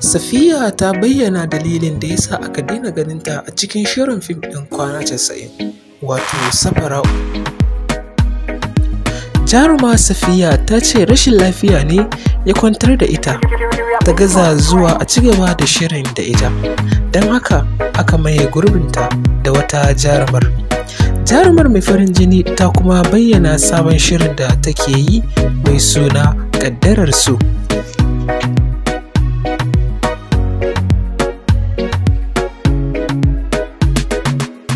Safiya ta bayyana dalilin da ya sa aka daina ganinta a cikin shirin fim ɗin Kwana 90, wato Safara'u. Jaruma Safiya ta ce rashin lafiya ne ya kwantar da ita, ta gaza zuwa a ci gaba da shirin da ita, don haka aka maye gurbinta da wata jarumar. Jarumar mai farin jini ta kuma bayyana sabon shirin da take yi mai suna Ƙaddarar So.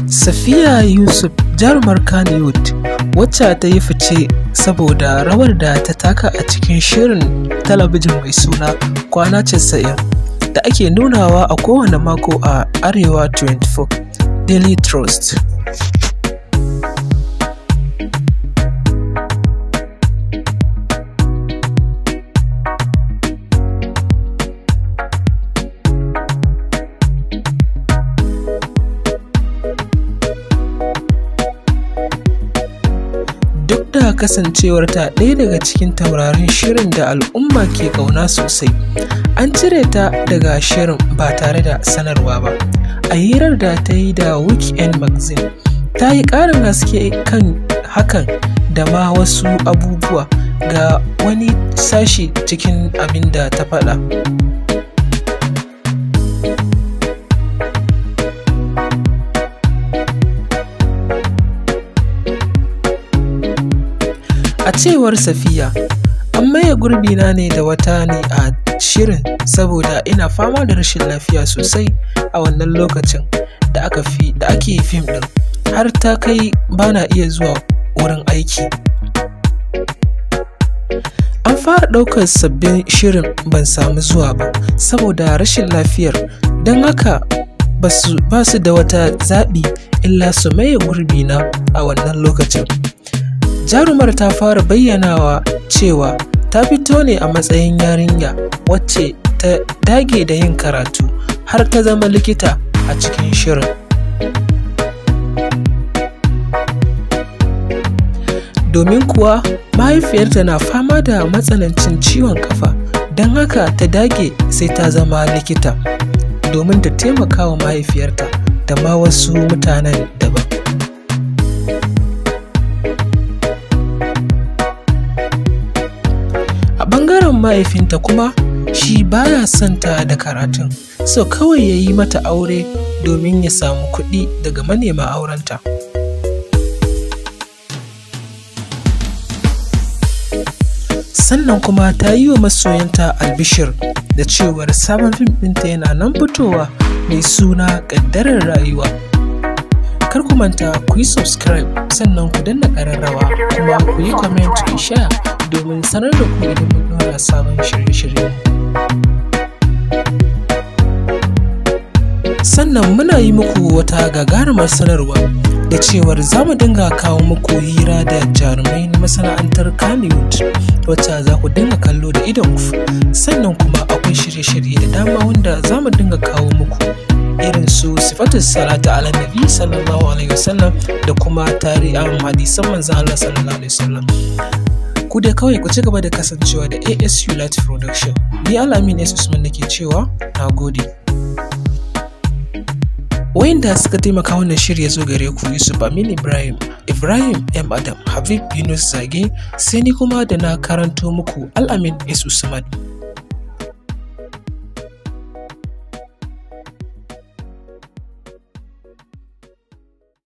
Safiya Yusuf jarumar Kannywood wacce ta yi fice saboda rawar da ta taka a cikin shirin talabijin mai suna Kwana 90 da ake nunawa a kowane mako a Arewa 24 Daily Trust. Duk da kasancewarta ɗaya daga cikin taurarin shirin da al'umma ke ƙauna sosai, an cire ta daga shirin ba tare da sanarwa ba. A hirar da ta yi da Weekend Magazine, ta yi ƙarin haske kan hakan da ma wasu abubuwa ga wani sashi cikin abin da ta faɗa. A cewar Safiya, an maye gurbina ne da wata ne a shirin saboda ina fama da rashin lafiya sosai a wannan lokacin da ake fim ɗin, har ta kai bana iya zuwa wurin aiki. An fara ɗaukar sabbin shirin ban samu zuwa ba saboda rashin lafiyar, don haka ba su da wata zaɓi illa su maye gurbina a wannan lokacin. Jarumar ta fara bayyanawa cewa ta fito ne a matsayin yarinya wacce ta dage da yin karatu har ta zama likita a cikin shirin. Domin kuwa mahaifiyarta na fama da matsanancin ciwon kafa, don haka ta dage sai ta zama likita domin ta taimaka wa mahaifiyarta da ma wasu mutanen daban. A ɓangaren mahaifinta kuma, shi baya son ta da karatun, so kawai ya yi mata aure domin ya samu kuɗi daga manema aurenta. Sannan kuma ta yi wa masoyanta albishir da cewar sabon fim ɗinta yana nan fitowa mai suna Ƙaddarar Rayuwa. Kar ku manta ku yi subscribe sannan ku danna ƙararrawa kuma ku yi comment ku share domin sanar da ku idan mun ɗora sabon shirye-shirye. Sannan muna yi muku wata gagarumar sanarwa da cewar za mu dinga kawo muku hira da jarumai na masana'antar Kannywood wacce za ku dinga kallo da idonku. Sannan kuma akwai shirye-shirye da dama wanda za mu dinga kawo muku irin su sifatus salatu ala nabi sallallahu alaihi wasallam da kuma tarihin hadisan manzon Allah sallallahu alaihi wasallam. Ku dai kawai ku ci gaba da kasancewa da ASU Light Production. Ni Alamin S. Usman nake cewa, na gode. Wayanda suka taimaka wannan shiri ya zo gare ku Yusuf Amin Ibrahim, Ibrahim M. Adam, Habib Yunus Zage, sai ni kuma da na karanto muku Alamin S. Usman.